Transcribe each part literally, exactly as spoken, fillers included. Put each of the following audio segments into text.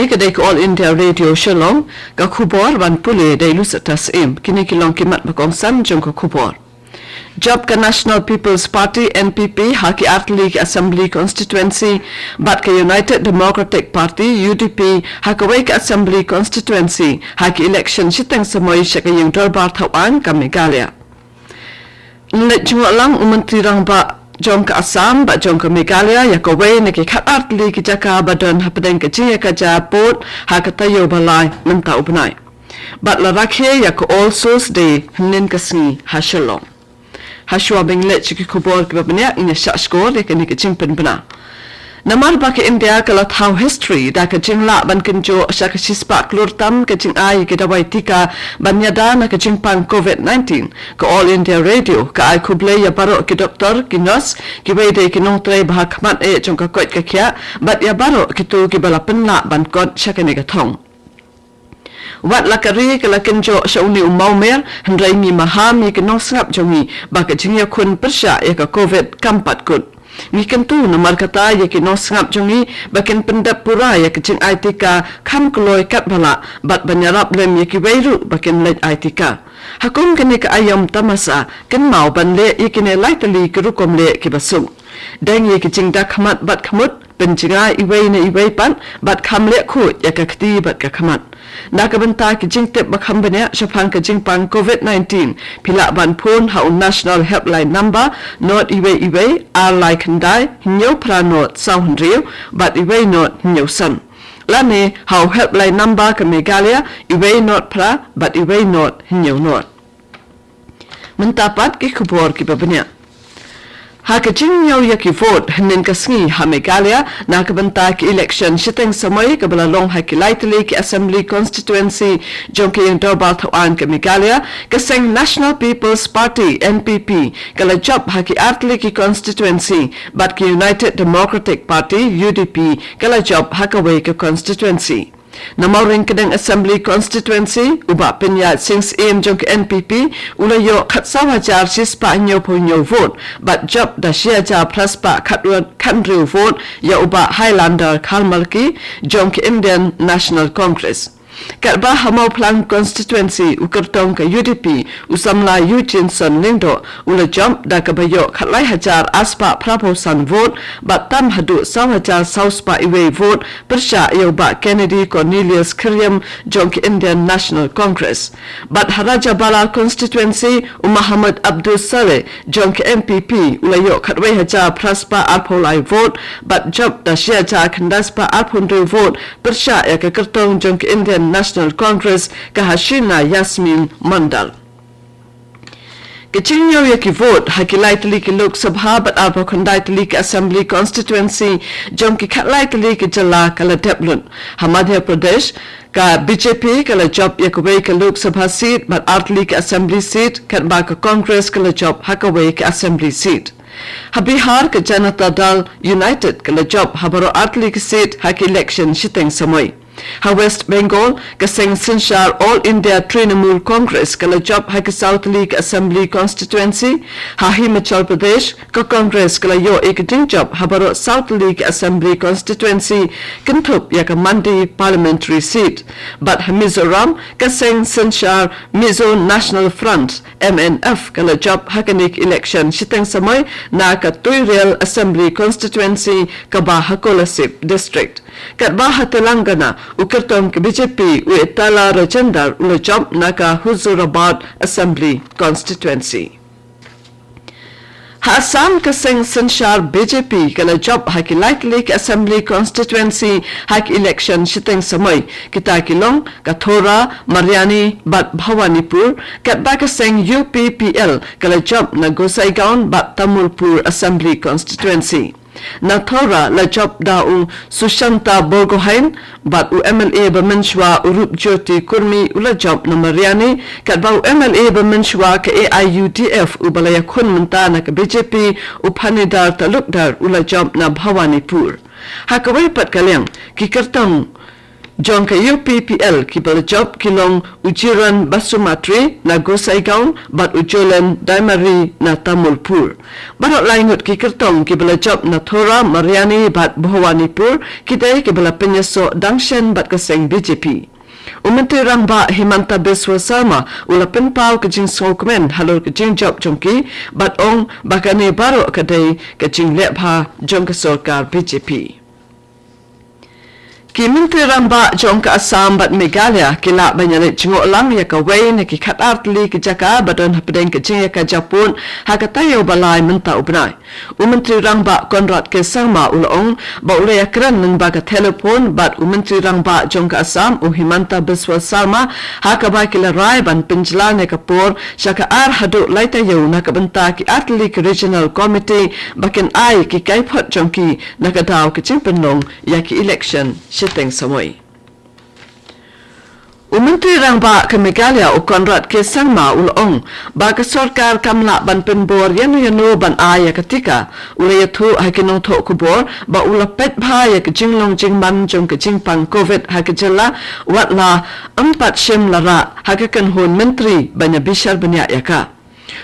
Ka dei ka All India Radio Shillong, ka khubor ban pule da i Lucetta Syiem. Kine ki long ki mat ba kongsan jong ka khubor. Jop ka National People's Party, N P P, ha ki artylli ki Assembly Constituency, bad ka United Democratic Party, U D P, ha kawei ka Assembly Constituency, ha ki election shiteng samoi sha ka ïing dorbar thawaiñ ka Meghalaya. Leit jngoh lang u Myntri Rangbah jong ka Assam bad jong ka Meghalaya ïa kawei na ki khatar tylli ki jaka ba don hapdeng ka jingïakajia pud ha ka taïew ba lai mynta u bnai. Bad la rakhe ïa ka All Souls Day hynnin ka sngi ha Shillong. Hashwa ban leit sha ki khubor kiba bniah, ngin ïa shah shkor ïa kane ka jingpynbna. Namar ba ka India ka la thaw history da ka jinglah ban kynjoh sha ka shispah klur tam ka jingai ïa ki dawai tika ban ïada na ka jingpang covid nineteen, ka All India Radio ka ai khublei ïa baroh ki doktor, ki nurse, kiwei de ki nongtrei ba ha khmat eh jong ka koit ka khiah, bad ïa baroh kito kiba la pynlah ban kot sha kane ka thong. Wat la ka ri ka la kynjoh sha une u mawmer, hynrei ngi maham ïa ki nongsngap jong ngi ba ka jingïakhun pyrshah ïa ka covid kam pat kut. Ngi kyntu namar kata ïa ki nongsngap jong ngi ba kin pyndep pura ïa ka jingai tika kham kloi katba lah, bad ban ïarap lem ïa kiwei ruh ba kin leit ai tika. Ha kum kane ka aïom tamasa, kynmaw ban leh ïa kine lai tylli ki rukom leh kiba suk. Deng ïa ki jingda khmat bad khmut, pynjngai iwei na iwei pat, bad kham leh khuid ïa ka kti bad ka khmat. Na ka bynta ki jingtip ba kham bniah shaphang ka jingpang covid nineteen, phi lah ban phone ha u National Helpline Number, not iwei iwei, ar lai khyndai, hynñiew phra not, saw hynriew, bad iwei not, hynñiew san. Lane ha u Helpline Number ka Meghalaya, iwei not phra, bad iwei not, hynñiew not. Mynta pat ki khubor kiba bniah. Ha ka jingñiew ïa ki vote hynnin ka sngi ha Meghalaya na ka bynta ki election shiteng samoi kaba la long ha ki lai tylli ki assembly constituency jong ka ïing dorbar thawaiñ ka Meghalaya, ka seng National People's Party, N P P, ka la jop ha ki ar tylli ki constituency, bad ka United Democratic Party, U D P, ka la jop ha kawei ka constituency. Na Mawryngkneng Assembly Constituency, u Bah Pynïaid Sing Syiem jong ka N P P, u la ïoh khatsaw hajar shispah hynñiewphew hynñiew vote, bad jop da shi hajar phraspah khat, khathynriew vote, ïa u Bah Highlander Kharmarki, jong ka Indian National Congress. Katba ha Mawphlang Constituency, u kyrtong ka U D P, u samla Eugeneson Lyngdoh, u la jop da kaba ïoh khatlai hajar arspah phraphew san vote, bad tam haduh saw hajar saw spah iwei vote, pyrshah ïa u Bah Kennedy Cornelius Khyriem jong ka Indian National Congress. Bad ha Rajabala Constituency, u Mohammad Abdul Saleh jong ka N P P, u la ïoh khatwei hajar phraspah arphew lai vote, bad jop da shi hajar khyndai spah arphew hynriew vote, pyrshah ïa ka kyrtong jong ka Indian National Congress, ka Hasina Yasmin Mondal. Ka jingñiew ïa ki vote ha ki lai tylli ki Lok Sabha bad arphew khyndai tylli ki Assembly Constituency jong ki khatlai tylli ki jylla ka la dep lut. Ha Madhya Pradesh, ka B J P ka la jop ïa kawei ka Lok Sabha seat bad ar tylli ki Assembly seat, katba ka Congress ka la jop ha kawei ka Assembly seat. Ha Bihar, ka Janata Dal United ka la jop ha baroh ar tylli ki seat ha ki election shiteng samoi. Ha West Bengal, ka seng synshar All India Trinamool Congress ka la jop ha ki saw tylli ki Assembly Constituency. Ha Himachal Pradesh, ka Congress ka la ïoh ïa ka jingjop ha baroh saw tylli ki Assembly Constituency, kynthup ïa ka Mandi Parliamentary Seat. Bad ha Mizoram, ka seng synshar Mizo National Front, M N F, ka la jop ha kane ka election shiteng samoi na ka Tuirial Assembly Constituency kaba ha Kolasib District. Katba ha Telangana, u kyrtong ka B J P, u Etala Rajendar, u la jop na ka Huzurabad Assembly Constituency. Ha Assam, ka seng synshar B J P ka la jop ha ki lai tylli ki Assembly Constituency ha ki election shiteng samoi, kita ki long ka Thora, Mariani bad Bhawanipur, katba ka seng U P P L ka la jop na Gosaigaon bad Tamulpur Assembly Constituency. Na Thora la jop da u Sushanta Borgohain, bad u M L A ba mynshuwa u Rupjyoti Kurmi u la jop na Mariani, katba u M L A ba mynshuwa ka A I U D F uba la ïakhun mynta na ka B J P, u Phanidar Talukdar, u la jop na Bhawanipur. Ha kawei pat ka liang, ki kyrtong jong ka U P P L kiba la jop ki long u Jiron Basumatri na Gosaikund bad u Jolen Daimari na Tamulpur. Baroh lai ngut ki kyrtong kiba la jop na Thora, Mariani bad Bhawanipur ki dei kiba la pynïasoh dang shen bad ka seng B J P. U Myntri Rangbah Himanta Biswa Sarma u la pynpaw ka jingsngewkmen halor ka jingjop jong ki bad ong ba kane baroh ka dei ka jingleh bha jong ka sorkar B J P. Ki Myntri Rangbah jong ka Assam bad Meghalaya ki lah ban ïaleit jngoh lang ïa kawei na ki khatar tylli ki jaka ba don hapdeng ka jingïakajia pud ha ka taïew ba lai mynta u bnai. U Myntri Rangbah Conrad K Sangma u la ong ba u la ïakren lyngba ka telephone bad u Myntri Rangbah jong ka Assam u Himanta Biswa Sarma ha kaba ki la rai ban pynjlan ïa ka por sha ka ar haduh lai taïew na ka bynta ki ar tylli ki Regional Committee ba kin ai ki kaiphod jong ki na ka daw ka jingpynlong ïa ki election shiteng samoi. U Myntri Rangbah ka Meghalaya u Conrad K Sangma u la ong ba ka sorkar kam lah ban pynbor ïano ïano ban ai ïa ka tika. U la ïathuh ha ki nongthoh khubor ba u la peit bha ïa ka jinglong jingman jong ka jingpang Covid ha ka jylla, wat la ym pat shym la rah ha ka kynhun myntri ban ïa bishar bniah ïa ka.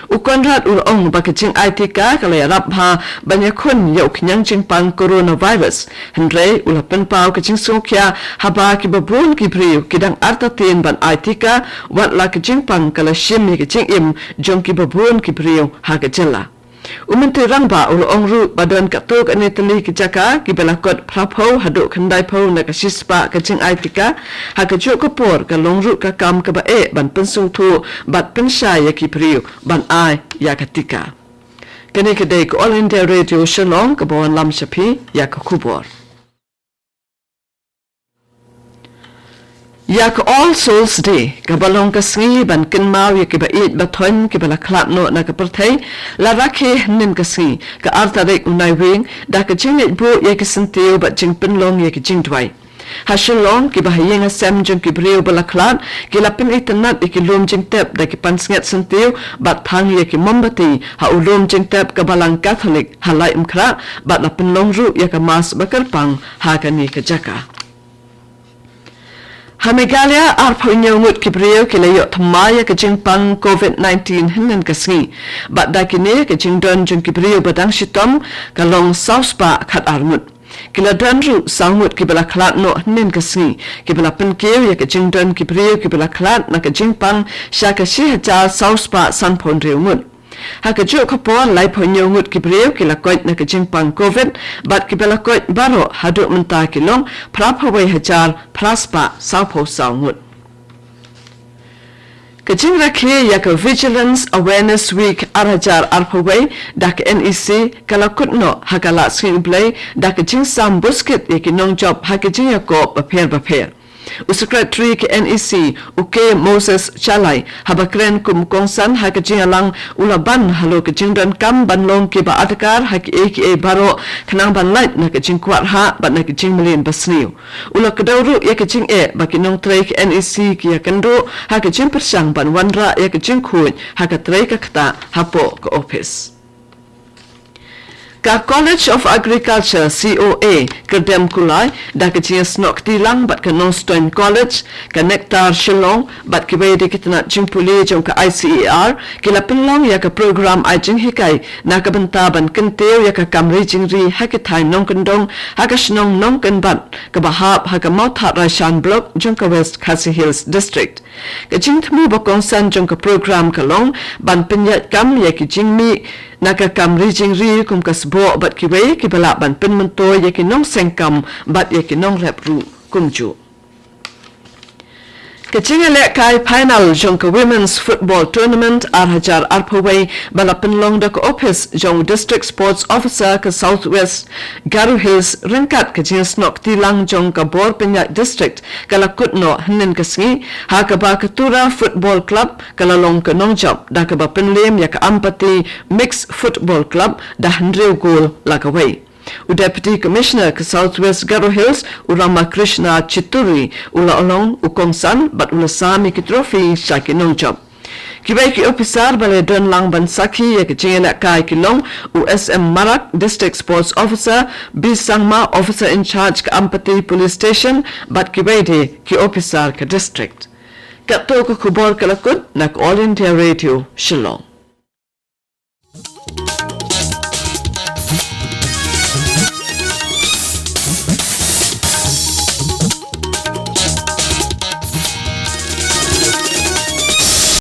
U Conrad u la ong ba ka jingai tika ka la ïarap bha ban ïakhun ïa u khñiang jingpang coronavirus. Hynrei u la pynpaw ka jingsngewkhia haba kiba bun ki briew ki dang artatien ban ai tika, wat la ka jingpang ka la shim ïa ka jingim jong kiba bun ki briew ha ka jylla. U Myntri Rangbah u la ong ruh ba don katto katne tylli ki jaka kiba la kot phraphew haduh khyndaiphew na ka shispah ka jingai tika. Ha kajuh ka por ka long ruh ka kam kaba eh ban pynsngewthuh bad pynshai ïa ki briew ban ai ïa ka tika. Kane ka dei ka All India Radio Shillong kaba wanlam sha phi ïa ka khubor. Ïa ka All Souls Day kaba long ka sngi ban kynmaw ïa kiba ïeit ba thoiñ kiba la khlad noh na ka pyrthei, la rakhe hynnin ka sngi ka ar tarik u Naiwieng da ka jingleit buh ïa ki syntiew bad jingpynlong ïa ki jingduwai. Ha Shillong, kiba ha ïing ha sem jong ki briew ba la khlad ki la pynitynnad ïa ki lum jingtep da ki pansngiat syntiew bad thang ïa ki mombati ha u lum jingtep ka Balang Katholik ha Laitumkhrah bad la pynlong ruh ïa ka Mass ba kyrpang ha kane ka jaka. Ha Meghalaya, arphew hynñiew ngut ki briew ki la ïoh thymmai ïa ka jingpang Covid nineteen hynnin ka sngi. Bad da kine, ka jingdon jong ki briew ba dang shitom ka long saw spah khatar ngut. Ki la don ruh saw ngut kiba la khlad noh hynnin ka sngi, kiba la pynkiew ïa ka jingdon ki briew kiba la khlad na ka jingpang sha ka shi hajar saw spah sanphew hynriew ngut. Ha kajuh ka por, laiphew hynñiew ngut ki briew ki la koit na ka jingpang Covid, bad kiba la koit baroh haduh mynta ki long phraphew wei hajar phra spah sawphew saw ngut. Ka jingrakhe ïa ka Vigilance Awareness Week ar hajar arphew wei da ka N E C ka la kut noh ha ka Lad Sngi U Blei da ka jingsam buskit ïa ki nongjop ha ki jingïakob bapher bapher. U Secretary ka N E C, u K Moses Chalai, haba kren kum u kongsan ha ka jingïalang, u la ban halor ka jingdonkam ban long kiba adkar ha kiei kiei baroh, khnang ban lait na ka jingkwah rhah bad na ka jingmlien basniew. U la kdew ruh ïa ka jingeh ba ki nongtrei ka N E C ki ïakynduh ha ka jingpyrshang ban wanrah ïa ka jingkhuid ha ka trei ka ktah hapoh ka ophis. Ka College of Agriculture, C O A, Kyrdem Kulai, da ka jingïasnoh kti lang bad ka Nongstoiñ College, ka Nectar Shillong, bad kiwei de ki tnat jingpule jong ka I C A R, ki la pynlong ïa ka program ai jinghikai na ka bynta ban kyntiew ïa ka kam ri jingri ha ki thaiñ nongkyndong ha ka shnong Nongkynbat kaba hap ha ka Mawthadraishan Block jong ka West Khasi Hills District. Ka jingthmu ba kongsan jong ka program ka long ban pynïaid kam ïa ki jingmih na ka kam ri jingri kum ka sboh bad kiwei kiba lah ban pynmyntoi ïa ki nongseng kam bad ïa ki nongrep ruh kumjuh. Ka jingïalehkai final jong ka Women's Football Tournament ar hajar arphew wei ba la pynlong da ka ophis jong u District Sports Officer ka South West Garo Hills ryngkat ka jingïasnoh kti lang jong ka bor pynïaid district ka la kut noh hynnin ka sngi, ha kaba ka Tura Football Club ka la long ka nongjop da kaba pynliem ïa ka Ampati Mixed Football Club da hynriew gol la kawei. U Deputy Commissioner ka South West Garo Hills, u Ramakrishna Chitturi, u la long u kongsan bad u la sam ïa ki trophy sha ki nongjop. Kiwei ki ophisar ba la don lang ban sakhi ïa ka jingïalehkai ki long u S M Marak, District Sports Officer, B Sangma, Officer in Charge ka Ampati Police Station, bad kiwei de ki ophisar ka district. Katto ka khubor ka la kut na ka All India Radio Shillong.